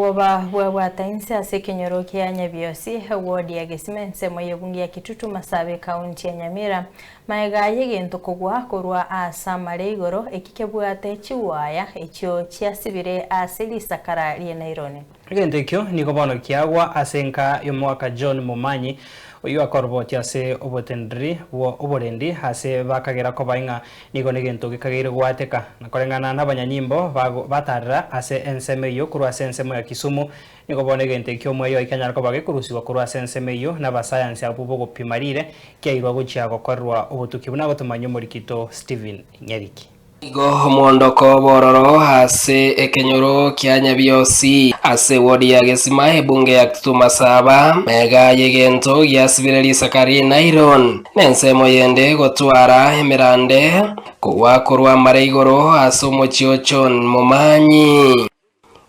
Obwoba bwabwata inse ase ekenyoro kia Nyabiosi, eward ya Gesima ensemo y'ebunge ya Kitutu Masabe ekaunti ya Nyamira. Magega y'egento kogwa korwa ase amare igoro eki kebwate chiwaya echio chiasibire ase risakara ri'enaironi. Egento ekio nigo bono kiagwa ase enka y'omogaka John Momanyi, oyio akorobotia ase oboteneneri bwo oborendi ase bakagera koba ing'a nigo negento gekageire goateka. Na koreng'ana nabanyanyimbo bago batarera ase ensemo eyio korwa ase ensemo ya Kisumu, nigo bono egento ekio omweyo oye kianyara koba gekorusigwa korwa ase ensemo eyio nabasayansi abwo bogopima rire kiairwa gochia gokorerwa obotuki buna gotomanyia omorikito Stephen Nyariki. Igo omondoko bw'ororo ase ekenyoro kia Nyabiosi, ase ewodi ya Gesima, ebunge ya Kitutu Masaba, mega y'egento giasibire risaka ri'enairon, nensemo yende gotwara emerande kogwa korwa amare igoro ase omochie o John Momanyi.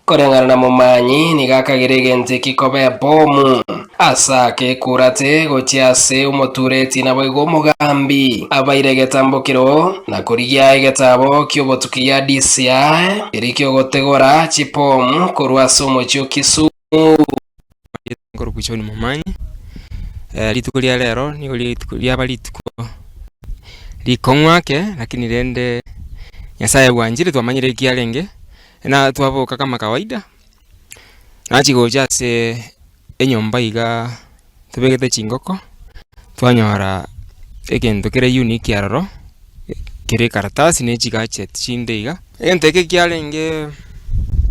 Koreng'ana na momanyi, nigo akagera egento eki koba ebomu, ase akekurate gochia ase omotureti naboigo omogambi abaire egetambokero na korigia egetabo ki'obotuki gia DCI keria kiogotegora chibomu korwa ase omochie o Kisumu. Nkorokwa John Momanyi, rituko ria rero nigo rituko riaba rituko rikong'u ake lakini rende Nyasaye bwanchire twamanyire eki arenge, na twaboka kama kawaida, nachia gocha ase enyomba igaa tobegete chingoko, twanyora egento kere unique aroro, kere ekaratasi na echigadget chinde iga. Egento eke kiarenge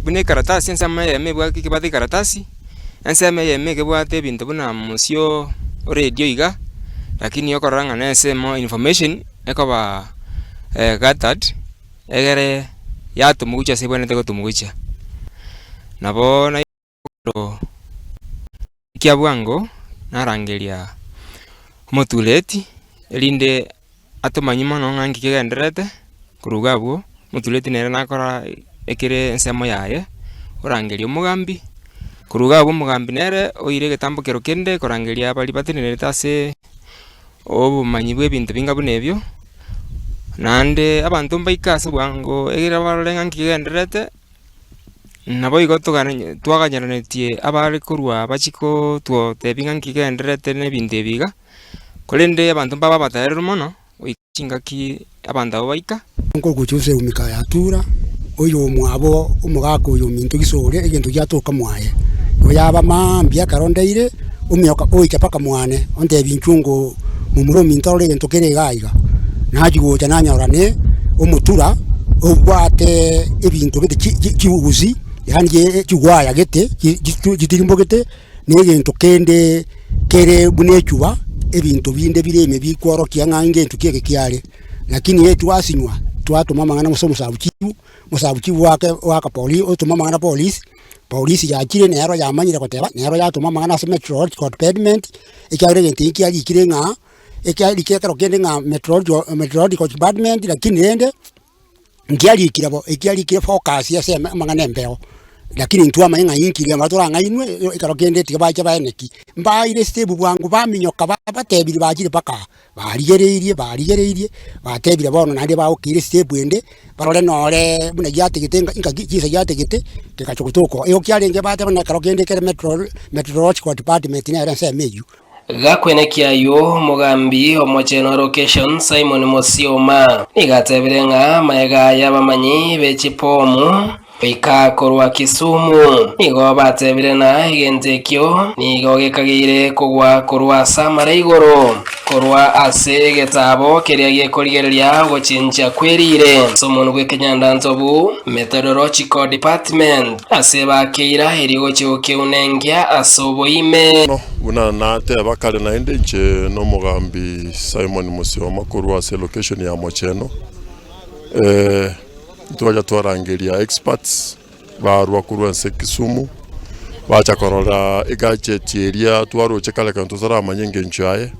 buna ekaratasi ensemo eyemo ebwate ekebwate ekaratasi, ensemo eyemo ekebwate ebinto buna mosio oradio iga, lakini okorora ng'a na ensemo information ekoba gathered egere yatomwa gochia ase ebwenerete gotomwa gochia. Nabo naigoro kia bwango narangeria omotureti erinde atomanyie mono ng'a nki kegendererete korwa iga abwo, omotureti nere nakora ekere ensemo yaye, orangeria omogambi, korwa iga abwo omogambi nere oire egetambo kero kende korangeria baria batenenerete ase obomanyi bwa ebinto binga buna ebio, naende abanto mbaike ase obwango egere barore ng'a nki kegendererete, naboigo togane twaganyeranetie abare korwa bachie kototebia ng'a nki kegendererete na ebinto ebi iga, korende abanto mbabe abataereru mono goika chingaki abanto abwo baika. Nkogocha ase emika ya Tura, oyomwabo omogaka oyo ominto gisore egento giatoka mwaye. Igo yaba mambia ekero ndeire, omioka oicha mpaka mwane, ontebia inchuo ngo momura ominto arore egento kere iga iga. Nachia gocha nanyora ne omotura obwate ebinto gete chi chi chiusi yaani chigwaya gete chitirimbogete. Na egento kende kere buna echuba, ebinto binde bire ime bikworokia ng'a ngento ki eke kiare. Lakini eye twasinywa, twatoma amang'ana ase omosabu chifu, omosabu chifu oake oaka poli otoma amang'ana polisi, polisi yachire nero yamanyire goteba, nero yatoma amang'ana ase meteorological department, ekiagera egento eki kiarikire ng'a, ekiarikire ekero kende ng'a meteorological department lakini rende. Nkiarikire bo, ekiarikire focus ase amang'ana embeo, lakini intwe twamanya ng'a inki riria torang'ainwe ekero kende tiga bache baeneki. Mbaire step bwango baminyoka babatebirie bachire mpaka aa, barigereirie barigereirie, batebire bono naende bagokeire step ende, barore nore buna giatigete inga ingaki chinsa giatigete, kegacha gotoka oo. Igo kiarenge bateba na ekero kende kere metro meteorological department nere ensemo eywo. Gakwenekia ayio, omogambi omochenu location Simon Musioma nigo atebire ng'a amaega y'abamanyi be chipomu goika korwa Kisumu nigo batebire na egento ekio nigo gekageire kogwa korwa ase amare igoro korwa ase egetabo keria gekorigereria ogochenchia kwerire ase omonwa bw'ekenyandantobu Methodological Department. Ase bakeira erio gochia gokeunenkia ase oboime. Buna nateba kare naende, inche nomogambi Simon Musioma korwa ase location ya Mocheno, ntwacha twarangeria experts barwa korwa ense Kisumu, bacha korora egadget eria twaroche kare ekero totaramanya engencho yaye,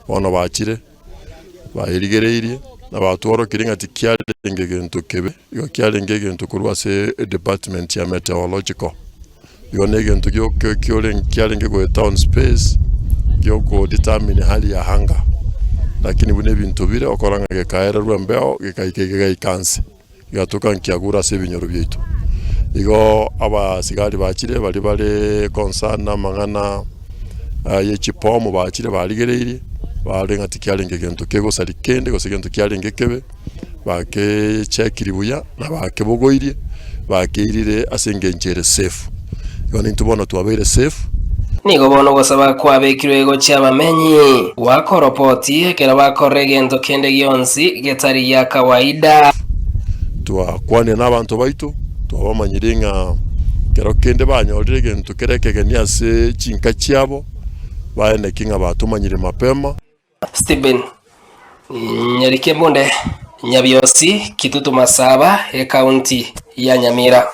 bono bachire. Bayerigereirie, na batworokirie ng'a tikiarenge gento kebe, igo kiarenge egento korwa ase edepartment ya meteorological. Igo na egento gioka kiorenge kiarenge goeta on space, giokodetermine hali ya anga. Lakini buna ebinto bire, okora ng'a gekaererwa embeo, gekaika iga gegaika nse. Gegatoka nkiagure ase ebinyoro biaito. Igo abasigari bachire baria bare concerned na amang'ana ye chibomu bachire barigereirie, barore ng'a tikiarenge gento kegosari kende gose gento kiarenge kebe, bakechekirie buya na bakebogoirie, bakeirire ase engencho ere safe. Igo nintwe bono twabeire safe. Nigo bono ogosaba kwabekirwe gochia abamenyi gwakoropoti ekero bakorora egento kende gionsi getari gia kawaida. Twakwanire nabanto baito, twabamanyirie ng'a ekero kende banyorire egento kere ekegeni ase chinka chiabo, baeneki ng'a batomanyire mapema. Stephen Nyarikebunde, Nyabiosi, Kitutu Masaba, Ekaunti ya Nyamira.